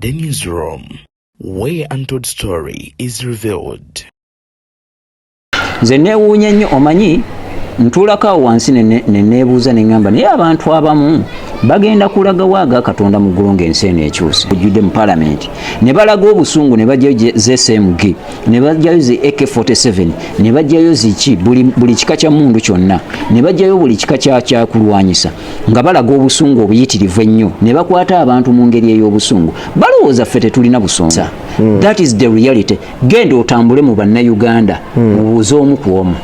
The Newsroom, where untold story is revealed. Nze neewuunya nnyo. Omanyi, ntuulako awo wansi ne neebuuza ne ŋŋamba, naye abantu abamu bagenda kulagawo aga Katonda mu ggulu ng'ensi eno ekyuse? Ojjudde mu palamenti ne balaga obusungu, ne bajjayo ze SMG, ne bajjayo zi AK47, ne bajjayo ziki, buli kika kya mundu kyonna, ne bajjayo buli kika kya kyakulwanyisa, nga balaga obusungu obuyitirivu ennyo, ne bakwata abantu mu ngeri ey'obusungu. Balowooza ffe tetulina busungu. That is the reality. Genda otambule mu Bannayuganda, mubuuze omu ku omu,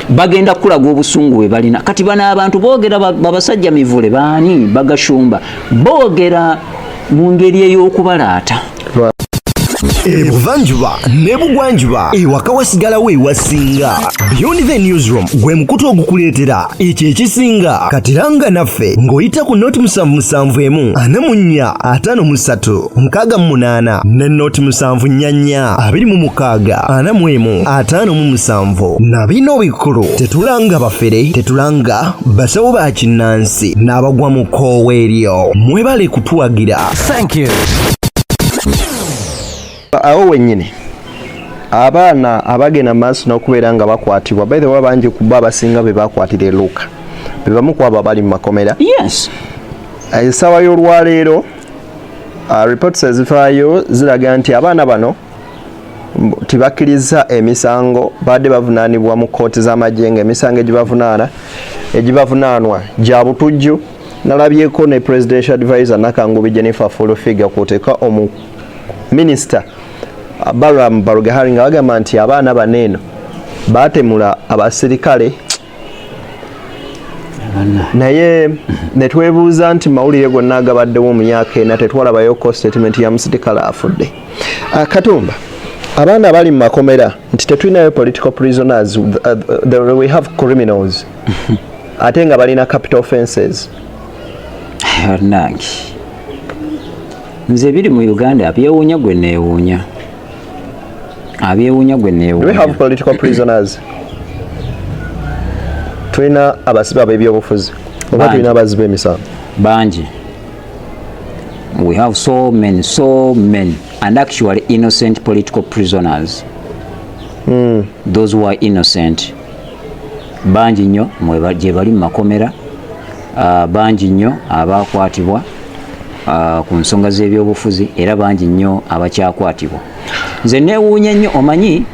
bagenda kukulaga obusungu bwe balina. Kati bano abantu boogera, babasajja mivule baani, bagashumba, boogera mu ngeri ey'okubalaata. Ebuvanjuba n'ebugwanjuba, ewaka wasigalawo ewasinga. Beyond the Newsroom gwe mukutu ogukuleetera ekyo ekisinga. Katiranga naffe ng'oyita ku 077 44 53 68 ne 074 26 41 57. Na bino bikulu: tetulanga bafere, tetulanga basawo ba kinnansi n'abagwa mu kkoowa eryo. Mwebale kutuwagira. Thank you. Awo wennyini abaana abagenda maaso n'okubeera nga bakwatibwa, by the way, bangi ku bo, abasinga be bakwatira eluuka be bamu ku abo abali mu makomera. Essaawa y'olwaleero, reports ezivaayo ziraga nti abaana bano tebakkiriza emisango badde bavunaanibwa mu kkooti z'amagye, nga emisango egibavunaanwa gya butujju. Nalabyeko ne presidential advisor Nakangubi Jennifer Full Figure kwoteeka omu minisita Baram Barugahari nga bagamba nti abaana bano eno batemula abasirikale, naye netwebuuza nti mawulire gonna agabaddewo mu myaka 4 tetwalabayoko statement ya musirikale afudde. Katumba, abaana bali mu makomera nti tetulinayo political prisoners, we have criminals, ate nga balina capital offenses. Nange nze ebiri mu Uganda abyewuunya gwe neewuunya, abyewuunya gwe Do we neewuunya. have political prisoners? Tulina abasibe ab'ebyobufuzi oba Bangi. tulina abazzi b'emisango? Bangi. We have so many, so many, and actually innocent political prisoners, those who are innocent, bangi nnyo gye bali mu makomera. Bangi nnyo abakwatibwa ku nsonga z'ebyobufuzi, era bangi nnyo abakyakwatibwa. Nze neewuunya nnyo. Omanyi,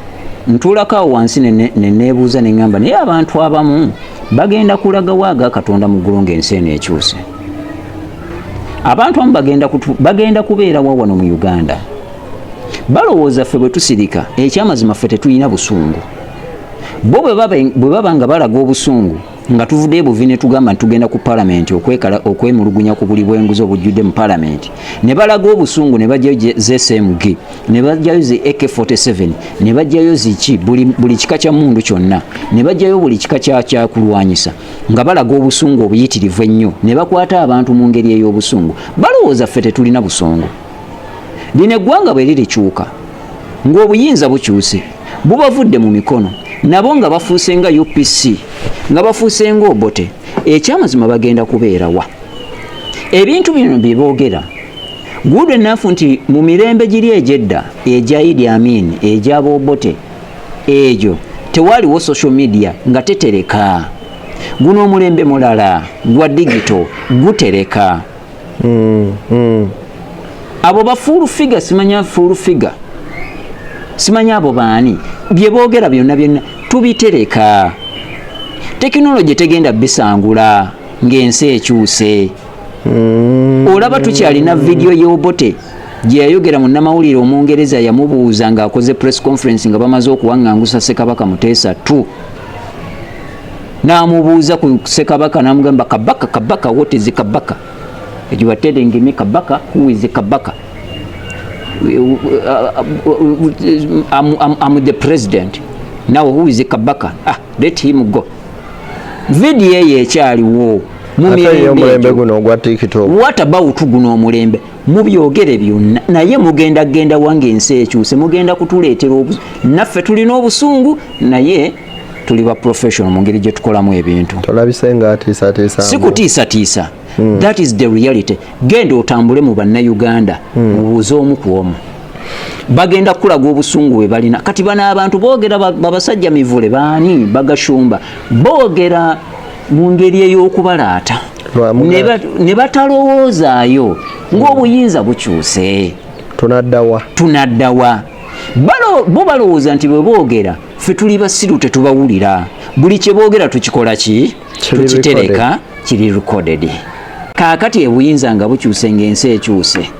ntuulako awo wansi ne neebuuza ne ŋŋamba, naye abantu abamu bagenda kulagawo aga Katonda mu ggulu ng'ensi eno ekyuse? Abantu abamu bagenda kubeerawa wano mu Uganda? Balowooza ffe bwe tusirika, ekyamazima ffe tetulina busungu. Bo bwe baba nga balaga obusungu, nga tuvuddeyo buvi ne tugamba nti tugenda ku palamenti okwemulugunya ku buli bwenguzi obujjudde mu palamenti, ne balaga obusungu, ne bajjayo ze SMG, ne bajjayo zi AK47, ne bajjayo ziki, buli kika kya mundu kyonna, ne bajjayo buli kika kya kyakulwanyisa, nga balaga obusungu obuyitirivu ennyo, ne bakwata abantu mu ngeri ey'obusungu. Balowooza ffe tetulina busungu. Lino eggwanga bwe lirikyuka ng'obuyinza bukyuse, bubavudde mu mikono, nabo nga bafuuse nga UPC, nga bafuuse nga Obote, ekyamazima bagenda kubeerawa? Ebintu bino bye boogera, good enough nti mu mirembe giri egyedda, egya Idi Amin, egy'Abobote, egyo tewaliwo social media nga tetereka. Guno omulembe mulala gwa digital, gutereka. Abo ba Full Figure, simanya Full Figure, simanya abo baani, bye boogera byonna byonna tubitereka. Tekinologi tegenda bisangula ng'ensi ekyuse. Olaba tukyalina vidiyo y'Obote gye yayogera munnamawulire Omungereza yamubuuza ng'akoze press conference nga bamaze okuwaŋŋangusa Ssekabaka Muteesa II, n'amubuuza ku Ssekabaka, n'amugamba, "Kabaka, Kabaka, what is Kabaka? You are telling me Kabaka, who is Kabaka? I'm the president now, who is Kabaka? Ah, let him go." Vidiyo eyo ekyaliwo mu Ate mirembe ey'omulembe egyo. Guno ogwa TikTok. What about guno omulembe? Mubyogere byonna, naye mugenda genda wange ensi ekyuse, mugenda kutuleetera naffe tulina obusungu, naye Tuli ba professional mu ngeri gye tukolamu ebintu. Tolabise nga atiisatiisa. Si kutiisatiisa. That is the reality. Genda otambule mu Bannayuganda, mubuuze omu ku omu, bagenda kukulaga obusungu bwe balina. Kati bano abantu boogera, babasajja mivule baani, bagashumba, boogera mu ngeri ey'okubalaata. Ne batalowoozaayo ng'obuyinza bukyuse. Tunaddawa? Tunaddawa? Bo balowooza nti bwe boogera ffe tuli basiru, tetubawulira. Buli kye boogera tukikola ki? Kiri. Tukitereka, kiri recorded. Kaakati ebuyinza nga bukyuse, ng'ensi ekyuse,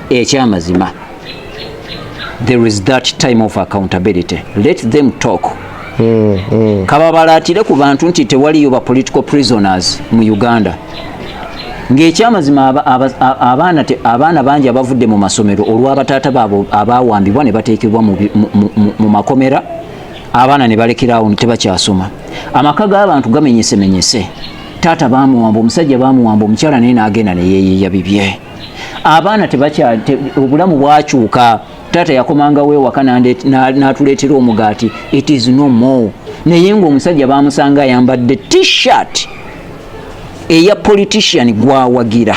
ekyamazima there is that time of accountability. Let them talk. Kababalaatire ku bantu nti tewaliyo ba political prisoners mu Uganda, ng'ekyamazima abaana bangi abavudde mu masomero olw'abataata baabwe abawambibwa ne bateekebwa mu makomera, abaana ne balekerawo tebakyasoma, amaka g'abantu gamenyesemenyese, taata bamuwamba, omusajja bamuwamba, omukyala naye n'agenda neyeeyiya bibye, abaana tebakya obulamu bwakyuka. Taata yakomangawo ewaka n'atuleetera omugaati, it is no more. Naye ng'omusajja bamusanga ayambadde T-shirt eya politician gwawagira,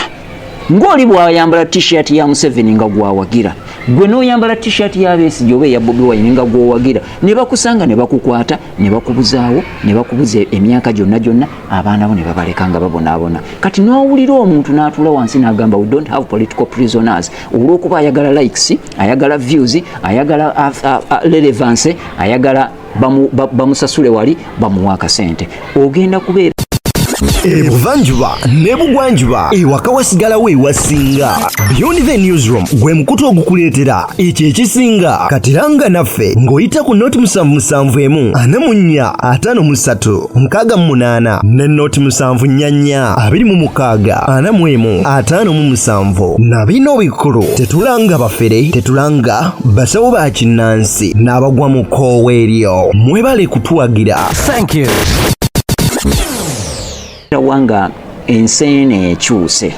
ng'oli bwayambala T-shirt ya Museveni nga gwawagira, gwe n'oyambala T-shirt ya Besigye oba eya Bobi Wine nga gwowagira, ne bakusanga ne bakukwata ne bakubuzaawo ne bakubuza emyaka gyonna gyonna, abaana bo ne babaleka nga babonaabona. Kati n'owulira omuntu n'atuula wansi n'agamba, "We don't have political prisoners," olw'okuba ayagala likes, ayagala views, ayagala relevance, ayagala bamusasule wali bamuwa akasente. Ogenda kubeera Ebuvanjuba ne bugwanjuba, ewaka wasigalawo ewasinga. Beyond the Newsroom gwe mukutu ogukuleetera ekyo ekisinga. Katiranga naffe ng'oyita ku noti 771 44 53 68 ne noti 744 26 41 57. Na bino bikulu: tetulanga bafere, tetulanga basawo ba kinnansi n'abagwa mu kkoowa eryo. Mwebale kutuwagira. Thank you. Wanga ensi eno ekyuse,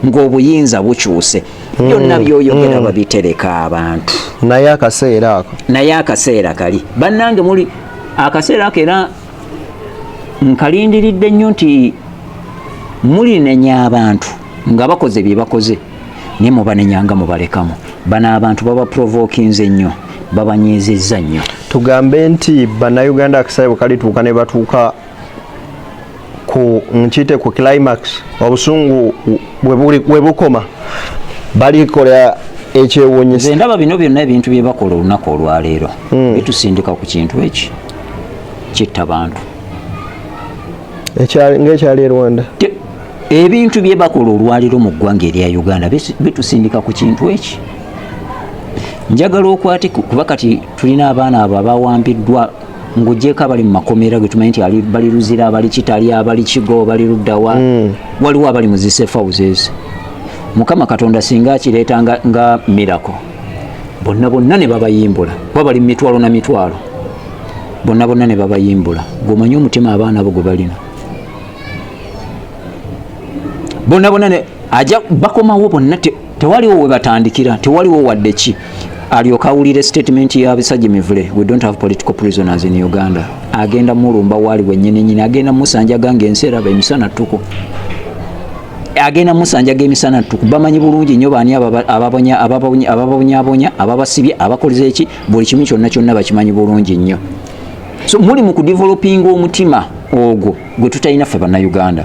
ng'obuyinza bukyuse, byonna byoyogera babitereka abantu. Naye akaseera ako. Naye akaseera kali, bannange, muli akaseera ako, era nkalindiridde nnyo nti mulinenya abantu nga bakoze bye bakoze, naye mubanenyanga mubalekamu. Bano abantu babaprovokinze nnyo, babanyiizizza nnyo. Tugambe nti Bannayuganda akaseera bwe kalituuka ne batuuka ku nkiyite ku climax, obusungu we bukoma, balikola ekyewuunyisa. Nze ndaba bino byonna ebintu bye bakola olunaku olwaleero bitusindika ku kintu eki kitta bantu. Ng'ekyali e Rwanda. Ebintu bye bakola olwaleero mu ggwanga erya Uganda bitusindika ku kintu eki. Njagala okwate kuba kati tulina abaana abo abawambiddwa, ng'ogyeko abali mu makomera ge tumanyi nti bali Luzira, abali Kitali, abali Kigo, bali luddawa, waliwo abali mu zi safe houses. Mukama Katonda singa akireeta nga miracle, bonna bonna ne babayimbula, kuba bali mu mitwalo na mitwalo, bonna bonna ne babayimbula, gweomanyi omutima abaana abo gwe balina, bonna bonna ne aja bakomawo bonna, tewaliwo we batandikira, tewaliwo wadde ki. Alyoka awulire statement ya Bisajja Mivule, "We don't have political prisoners in Uganda," agenda mulumba waali wennyini nyini, agenda musanjaga ng'ensi eraba emisana ttuku, agenda musanjaga emisana ttuku. Bamanyi bulungi nnyo baani ababonyabonya, ababasibye, abakoleza eki, buli kimu kyonna kyonna bakimanyi bulungi nnyo. So muli mu kudevelopinga omutima ogwo gwe tutalina ffe Bannayuganda,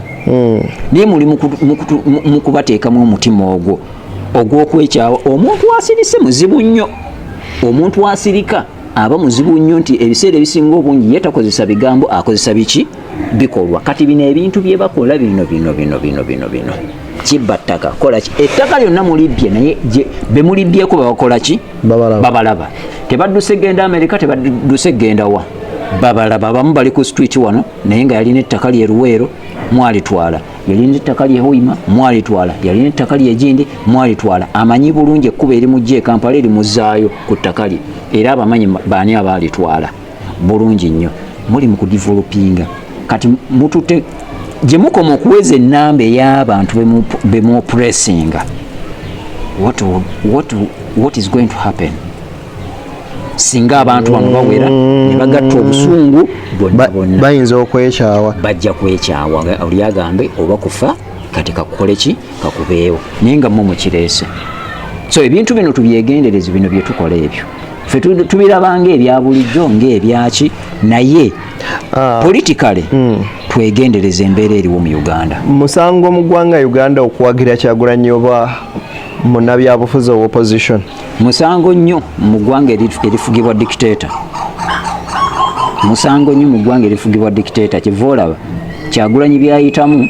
naye muli mu kubateekamu omutima ogwo ogw'okwekyawa. Omuntu asirise muzibu nnyo, omuntu asirika aba muzibu nnyo, nti ebiseera ebisinga obungi ye takozesa bigambo, akozesa biki? Bikolwa. Kati bino ebintu bye bakola bino bino bino bino bino bino, kibba ttaka, kola ki, ettaka lyonna mulibbye, naye be mulibyeko babakola ki? Babalaba. Babalaba. Tebadduse genda Amerika, tebadduse genda wa, babalaba. Abamu bali ku street wano, naye nga yalina ettaka lye Luweero mwalitwala, yalina ettaka lye Hoima mwalitwala, yalina ettaka lye Gindi mwalitwala. Amanyi bulungi ekkuba erimujja e Kampala erimuzaayo ku ttaka lye, era abamanyi baani abaalitwala bulungi nnyo. Muli mu kudevelopinga kati mutute gye mukoma okuweza ennamba ey'abantu bemuoppressinga. What is going to happen? Singa abantu bano bawera ne bagatta obusungu bwonna bwonna, Bayinza okwekyawa. Bajja kwekyawa nga oli agambe oba kufa kati kakukole ki, kakubeewo, naye nga mmwe mukireese. So ebintu bino tubyegendereze. Bino bye tukola ebyo ffe tubiraba ng'ebya bulijjo, ng'ebyaki, naye politically twegendereze embeera eriwo mu Uganda. Musango mu ggwanga Uganda okuwagira Kyagulanyi oba munnabyabufuzi owa opposition? Musango nnyo mu ggwanga erifugibwa dictator. Musango nnyo mu ggwanga erifugibwa dictator. Kyeva olaba Kyagulanyi byayitamu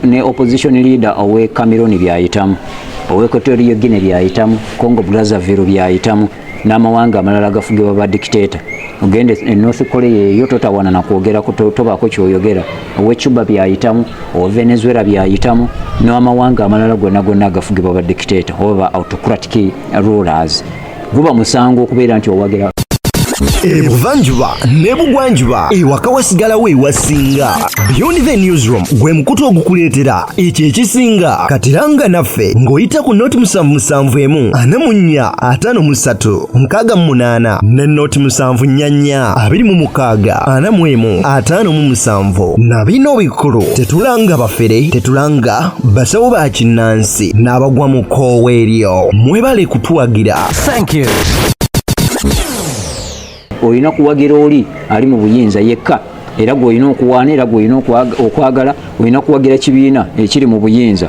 ne opposition leader owe Cameroon byayitamu, owe Equatorial Guinea byayitamu, Congo Brazzaville byayitamu, n'amawanga amalala gafugibwa ba dictator. Ogende e North Korea, eyo totawana nakwogerako, tobaako kyoyogera. Owe Cuba byayitamu, owe Venezuela byayitamu, n'amawanga amalala gonna gonna agafugibwa ba dictator oba ba autocratic rulers. Guba musango okubeera nti owagira. Ebuvanjuba ne bugwanjuba, ewaka wasigalawo ewasinga. Beyond the Newsroom gwe mukutu ogukuleetera ekyo ekisinga. Katiranga naffe ng'oyita ku noti 771 44 53 68 ne noti 744 26 41 57. Na bino bikulu: tetulanga bafere, tetulanga basawo ba kinnansi n'abagwa mu kkoowa eryo. Mwebale kutuwagira. Thank you. Olina kuwagira oli ali mu buyinza yekka, era gwolina okuwaana, era gwolina okwagala. Olina kuwagira kibiina ekiri mu buyinza,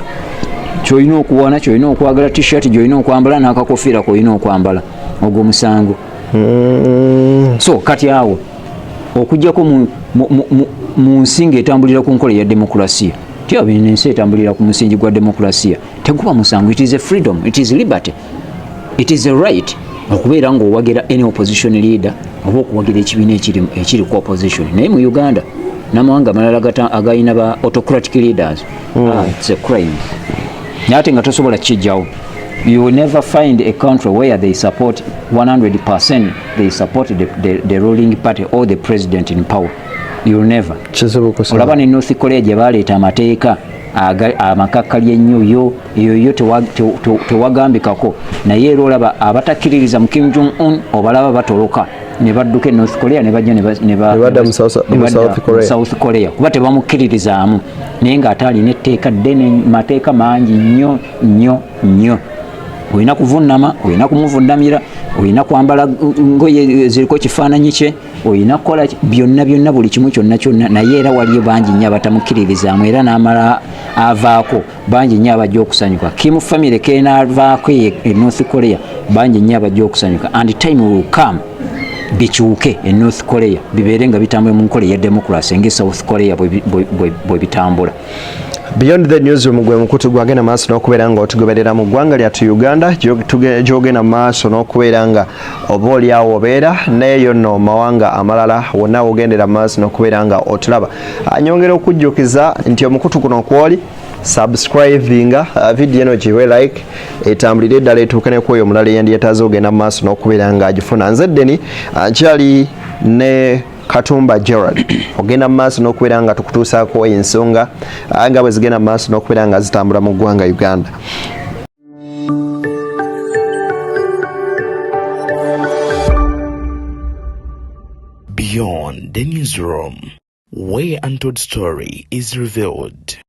kyolina okuwaana, kyolina okwagala, T-shirt gyolina okwambala n'akakofiira kolina okwambala. Ogwo musango. So kati awo okugjako mu nsi ng'etambulira ku nkola eya demokulasiya, tyabina ensi etambulira ku musingi gwa demokulasiya, teguba musango. It is a freedom, it is liberty, it is a right okubeera ng'owagira any opposition leader oba okuwagira ekibiina ekiri ku opposition. Naye mu Uganda n'amawanga amalala agalina ba autocratic leaders, it's a crime. Naye ate nga tosobola kijjawo. You will never find a country where they support 100%, they support the ruling party or the president in power. You will never. Kizibu kusaba. Olaba ne North Korea gye baleeta amateeka amakakkali ennyo, yo eyo yo tewagambikako. Naye era olaba abatakkiririza mu Kim Jong Un obalaba batoloka ne badduka e North Korea ne bajja Ne badda ne mu badda South Korea. Mu South Korea, kuba tebamukkiririzaamu, naye ng'ate alina etteeka ddene, mateeka mangi nnyo nnyo nnyo. Olina kuvunama, olina kumuvunamira, olina kwambala ngoye ziriko kifaananyi kye, olina kukola byonna byonna, buli kimu kyonna kyonna. Naye era waliyo bangi nnyo abatamukkiririzaamu, era n'amala avaako, bangi nnyo abajja okusanyuka. Kim family kenaavaako e North Korea, bangi nnyo abajja okusanyuka. And time will come bikyuke e North Korea, bibeere nga bitambula mu nkola eya democracy nga South Korea bwe bitambula. Beyond the Newsroom gwe mukutu gwagenda maaso n'okubeera nga otugoberera mu ggwanga lyattu Uganda, gy'ogenda maaso n'okubeera nga oba oliawo obeera neyo nno mawanga amalala wonna wogendera maaso n'okubeera nga otulaba. Nyongera okujjukiza nti omukutu guno kwoli subscribinga, video eno giwe like, etambulire eddala etuuke ne kwoyo omulala eyandyetaaze ogenda mu maaso n'okubeera nga agifuna. Nze Ddeni, nkyali ne Katumba Gerald, ogenda mu maaso n'okubeera nga tukutuusaako ensonga nga bwe zigenda mu maaso n'okubeera nga zitambula mu ggwanga Uganda. Beyond the Newsroom, where untold story is revealed.